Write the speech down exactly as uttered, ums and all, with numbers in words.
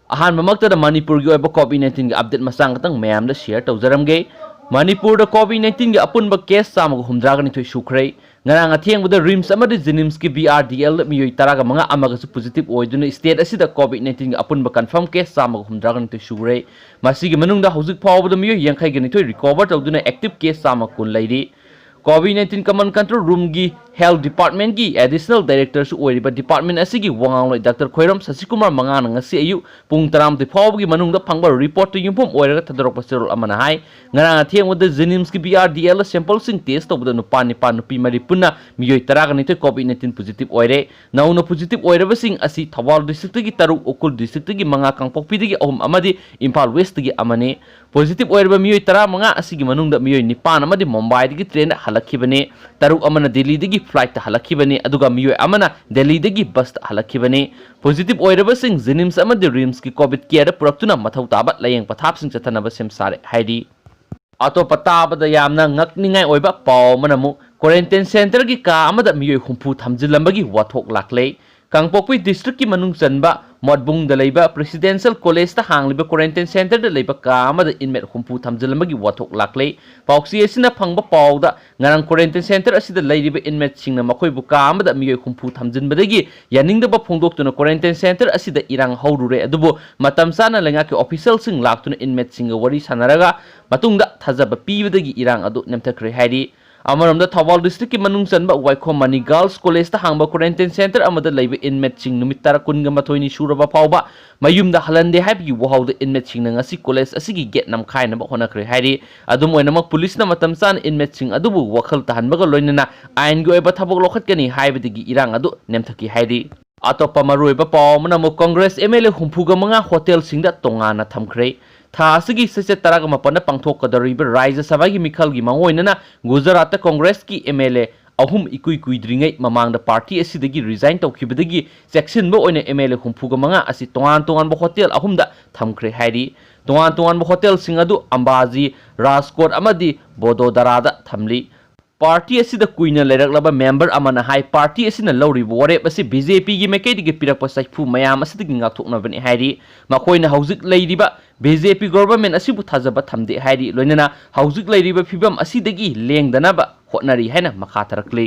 ꯑꯍꯥꯟꯕꯃꯛꯇꯗ ꯃꯅꯤꯄꯨꯔꯒꯤ ꯑꯣꯏꯕ COVID nineteen ꯒꯤ update ꯃꯆꯥ ꯈꯛꯇꯪ ꯃꯌꯥꯝꯗ share ꯇꯧꯖꯔꯝꯒꯦ꯫ ꯃꯅꯤꯄꯨꯔꯗ COVID nineteen ꯒꯤ ꯑꯄꯨꯟꯕ case ꯆꯥꯝꯃꯒ ꯍꯨꯝꯗ꯭ꯔꯥꯒ ꯅꯤꯊꯣꯏ ꯁꯨꯈ꯭ꯔꯦ꯫ ꯉꯔꯥꯡ ꯑꯊꯦꯡꯕꯗ RIMS ꯑꯃꯗꯤ JNIMS ꯀꯤ BRDL ꯗ ꯃꯤꯑꯣꯏ ꯇꯔꯥꯒ ꯃꯉꯥ ꯑꯃꯒꯁꯨ positive ꯑꯣꯏꯗꯨꯅ state ꯑꯁꯤꯗ COVID nineteen ꯒꯤ ꯑꯄꯨꯟꯕ confirm case ꯆꯥꯝꯃꯒ ꯍꯨꯝꯗ꯭ꯔꯥꯒ ꯅꯤꯊꯣꯏ ꯁꯨꯈ꯭ꯔꯦ꯫ ꯃꯁꯤꯒꯤ ꯃꯅꯨꯡꯗ ꯍꯧꯖꯤꯛ ꯐꯥꯎꯕꯗ ꯃꯤꯑꯣꯏ ꯌꯥꯡꯈꯩꯒ ꯅꯤꯊꯣꯏ recover ꯇꯧꯗꯨꯅ active case ꯆꯥꯝꯃ ꯀꯨꯟ ꯂꯩꯔꯤ꯫ COVID nineteen command control room ꯒꯤ health department ꯀꯤ additional director ꯁꯨ ꯑꯣꯏꯔꯤꯕ department ꯑꯁꯤꯒꯤ ꯋꯥꯉꯥꯡꯂꯣꯏ ꯗꯥꯛꯇꯔ ꯈꯣꯏꯔꯝ ꯁꯁꯤꯀꯨꯃꯥꯔ ꯃꯉꯥꯅ ꯉꯁꯤ ꯑꯌꯨꯛ ꯄꯨꯡ ꯇꯔꯥꯃꯥꯊꯣꯏ ꯐꯥꯎꯕꯒꯤ ꯃꯅꯨꯡꯗ ꯐꯪꯕ report ꯇ ꯌꯨꯝꯐꯝ ꯑꯣꯏꯔꯒ ꯊꯥꯗꯣꯔꯛꯄ ꯆꯦꯔꯣꯜ ꯑꯃꯅ ꯍꯥꯏ, ꯉꯔꯥꯡ ꯑꯊꯦꯡꯕꯗ JNIMS ꯀꯤ BRDL ꯗ sample ꯁꯤꯡ test ꯇꯧꯕꯗ ꯅꯨꯄꯥ ꯅꯤꯄꯥꯟ, ꯅꯨꯄꯤ ꯃꯔꯤ ꯄꯨꯟꯅ ꯃꯤꯑꯣꯏ ꯇꯔꯥꯒ ꯅꯤꯊꯣꯏ COVID nineteen positive ꯑꯣꯏꯔꯦ꯫ ꯅꯧꯅ positive ꯑꯣꯏꯔꯕꯁꯤꯡ ꯑꯁꯤ ꯊꯧꯕꯥꯜ district ꯇꯒꯤ ꯇꯔꯨꯛ, ꯎꯈ꯭ꯔꯨꯜ district ꯇꯒꯤ ꯃꯉꯥ, ꯀꯥꯡꯄꯣꯛꯄꯤꯗꯒꯤ ꯑꯍꯨꯝ ꯑꯃꯗꯤ ꯏꯝꯐꯥꯜ West ꯇꯒꯤ ꯑꯃꯅꯤ꯫ Positive ꯑꯣꯏꯔꯕ ꯃꯤꯑꯣꯏ ꯇꯔꯥꯃꯉꯥ ꯑꯁꯤꯒꯤ ꯃꯅꯨꯡꯗ ꯃꯤꯑꯣꯏ ꯅꯤꯄꯥꯟ ꯑꯃꯗꯤ ꯃꯨꯝꯕꯥꯏꯗꯒꯤ train ꯗ ꯍꯜꯂꯛꯈꯤꯕꯅꯤ, ꯇꯔꯨꯛ ꯑꯃꯅ ꯗꯦꯜꯂꯤꯗꯒꯤ flight ꯇ ꯍꯜꯂꯛꯈꯤꯕꯅꯤ, ꯑꯗꯨꯒ ꯃꯤꯑꯣꯏ ꯑꯃꯅ ꯗꯦꯜꯂꯤꯗꯒꯤ bus ꯇ ꯍꯜꯂꯛꯈꯤꯕꯅꯤ꯫ Positive ꯑꯣꯏꯔꯕꯁꯤꯡ JNIMS ꯑꯃꯗꯤ RIMS ꯀꯤ COVID care ꯗ ꯄꯨꯔꯛꯇꯨꯅ ꯃꯊꯧ ꯇꯥꯕ ꯂꯥꯌꯦꯡ ꯄꯊꯥꯞꯁꯤꯡ ꯆꯠꯊꯅꯕ ꯁꯦꯝ ꯁꯥꯔꯦ ꯍꯥꯏꯔꯤ꯫ ꯑꯇꯣꯞꯄ ꯇꯥꯕꯗ ꯌꯥꯝꯅ ꯉꯛꯅꯤꯡꯉꯥꯏ ꯑꯣꯏꯕ ꯄꯥꯎ ꯑꯃꯅ ꯑꯃꯨꯛ quarantine center ꯒꯤ ꯀꯥ ꯑꯃꯗ ꯃꯤꯑꯣꯏ ꯍꯨꯝꯐꯨ ꯊꯝꯖꯤꯜꯂꯝꯕꯒꯤ ꯋꯥꯊꯣꯛ ꯂꯥꯛꯂꯦ꯫ ꯀꯥꯡꯄꯣꯛꯄꯤ district ꯀꯤ ꯃꯅꯨꯡ ꯆꯟꯕ ꯃꯣꯠꯕꯨꯡꯗ ꯂꯩꯕ Presidential College ꯇ ꯍꯥꯡꯂꯤꯕ quarantine center ꯗ ꯂꯩꯕ ꯀꯥ ꯑꯃꯗ inmate ꯍꯨꯝꯐꯨ ꯊꯝꯖꯤꯜꯂꯝꯕꯒꯤ ꯋꯥꯊꯣꯛ ꯂꯥꯛꯂꯦ꯫ ꯄꯥꯎꯆꯦ ꯑꯁꯤꯅ ꯐꯪꯕ ꯄꯥꯎꯗ ꯉꯔꯥꯡ quarantine center ꯑꯁꯤꯗ ꯂꯩꯔꯤꯕ inmate ꯁꯤꯡꯅ ꯃꯈꯣꯏꯕꯨ ꯀꯥ ꯑꯃꯗ ꯃꯤꯑꯣꯏ ꯍꯨꯝꯐꯨ ꯊꯝꯖꯤꯟꯕꯗꯒꯤ ꯌꯥꯅꯤꯡꯗꯕ ꯐꯣꯡꯗꯣꯛꯇꯨꯅ quarantine center ꯑꯁꯤꯗ ꯏꯔꯥꯡ ꯍꯧꯔꯨꯔꯦ꯫ ꯑꯗꯨꯕꯨ ꯃꯇꯝ ꯆꯥꯅ ꯂꯩꯉꯥꯛꯀꯤ official ꯁꯤꯡ ꯂꯥꯛꯇꯨꯅ inmate ꯁꯤꯡꯒ ꯋꯥꯔꯤ ꯁꯥꯟꯅꯔꯒ ꯃꯇꯨꯡꯗ ꯊꯥꯖꯕ ꯄꯤꯕꯗꯒꯤ ꯏꯔꯥꯡ ꯑꯗꯨ ꯅꯦꯝꯊꯈ꯭ꯔꯦ ꯍꯥꯏꯔꯤ꯫ ꯑꯃꯔꯣꯝꯗ ꯊꯧꯕꯥꯜ district ꯀꯤ ꯃꯅꯨꯡ ꯆꯟꯕ ꯋꯥꯏꯈꯣꯝ ꯃꯅꯤ Girls College ꯇ ꯍꯥꯡꯕ quarantine center ꯑꯃꯗ ꯂꯩꯕ inmate ꯁꯤꯡ ꯅꯨꯃꯤꯠ ꯇꯔꯥ, ꯀꯨꯟꯒ ꯃꯥꯊꯣꯏꯅꯤ ꯁꯨꯔꯕ ꯐꯥꯎꯕ ꯃꯌꯨꯝꯗ ꯍꯜꯍꯟꯗꯦ ꯍꯥꯏꯕꯒꯤ ꯋꯥꯍꯧꯗ inmate ꯁꯤꯡꯅ ꯉꯁꯤ college ꯑꯁꯤꯒꯤ gate ꯅꯝꯈꯥꯏꯅꯕ ꯍꯣꯠꯅꯈ꯭ꯔꯦ ꯍꯥꯏꯔꯤ꯫ ꯑꯗꯨꯝ ꯑꯣꯏꯅꯃꯛ, police ꯅ ꯃꯇꯝ ꯆꯥꯅ inmate ꯁꯤꯡ ꯑꯗꯨꯕꯨ ꯋꯥꯈꯜ ꯇꯥꯍꯟꯕꯒ ꯂꯣꯏꯅꯅ ꯑꯥꯏꯟꯒꯤ ꯑꯣꯏꯕ ꯊꯕꯛ ꯂꯧꯈꯠꯀꯅꯤ ꯍꯥꯏꯕꯗꯒꯤ ꯏꯔꯥꯡ ꯑꯗꯨ ꯅꯦꯝꯊꯈꯤ ꯍꯥꯏꯔꯤ꯫ ꯑꯇꯣꯞꯄ ꯃꯔꯨꯑꯣꯏꯕ ꯄꯥꯎ ꯑꯃꯅ ꯑꯃꯨꯛ Congress MLA ꯍꯨꯝꯐꯨꯒ ꯃꯉꯥ hotel ꯁꯤꯡꯗ ꯇꯣꯉꯥꯟꯅ ꯊꯝꯈ꯭ꯔꯦ꯫ ꯊꯥ ꯑꯁꯤꯒꯤ ꯆꯩꯆꯠ ꯇꯔꯥꯒ ꯃꯥꯄꯟꯗ ꯄꯥꯡꯊꯣꯛꯀꯗꯧꯔꯤꯕ ꯔꯥꯖ꯭ꯌ ꯁꯚꯥꯒꯤ ꯃꯤꯈꯜꯒꯤ ꯃꯥꯡꯑꯣꯏꯅꯅ ꯒꯨꯖꯔꯥꯠꯇ Congress ꯀꯤ MLA ꯑꯍꯨꯝ ꯏꯀꯨꯏ ꯀꯨꯏꯗ꯭ꯔꯤꯉꯩ ꯃꯃꯥꯡꯗ party ꯑꯁꯤꯗꯒꯤ resign ꯇꯧꯈꯤꯕꯗꯒꯤ ꯆꯦꯛꯁꯤꯟꯕ ꯑꯣꯏꯅ MLA ꯍꯨꯝꯐꯨꯒ ꯃꯉꯥ ꯑꯁꯤ ꯇꯣꯉꯥꯟ ꯇꯣꯉꯥꯟꯕ hotel ꯑꯍꯨꯝꯗ ꯊꯝꯈ꯭ꯔꯦ ꯍꯥꯏꯔꯤ꯫ ꯇꯣꯉꯥꯟ ꯇꯣꯉꯥꯟꯕ hotel ꯁꯤꯡ ꯑꯗꯨ ꯑꯝꯕꯥꯖꯤ, ꯔꯥꯖꯀꯣꯠ ꯑꯃꯗꯤ ꯕꯣꯗꯣꯗꯔꯥꯗ ꯊꯝꯂꯤ꯫ ꯄꯥꯔꯇꯤ ꯑꯁꯤꯗ ꯀꯨꯏꯅ ꯂꯩꯔꯛꯂꯕ ꯃꯦꯝꯕꯔ ꯑꯃꯅ ꯍꯥꯏ, ꯄꯥꯔꯇꯤ ꯑꯁꯤꯅ ꯂꯧꯔꯤꯕ ꯋꯥꯔꯦꯞ ꯑꯁꯤ ꯕꯤ ꯖꯦ ꯄꯤꯒꯤ ꯃꯥꯏꯀꯩꯗꯒꯤ ꯄꯤꯔꯛꯄ ꯆꯩꯐꯨ ꯃꯌꯥꯝ ꯑꯁꯤꯗꯒꯤ ꯉꯥꯛꯊꯣꯛꯅꯕꯅꯤ ꯍꯥꯏꯔꯤ꯫ ꯃꯈꯣꯏꯅ ꯍꯧꯖꯤꯛ ꯂꯩꯔꯤꯕ ꯕꯤ ꯖꯦ ꯄꯤ ꯒꯣꯚꯔꯟꯃꯦꯟꯠ ꯑꯁꯤꯕꯨ ꯊꯥꯖꯕ ꯊꯝꯗꯦ ꯍꯥꯏꯔꯤ, ꯂꯣꯏꯅꯅ ꯍꯧꯖꯤꯛ ꯂꯩꯔꯤꯕ ꯐꯤꯕꯝ ꯑꯁꯤꯗꯒꯤ ꯂꯦꯡꯗꯅꯕ ꯍꯣꯠꯅꯔꯤ ꯍꯥꯏꯅ ꯃꯈꯥ ꯇꯥꯔꯛꯂꯤ꯫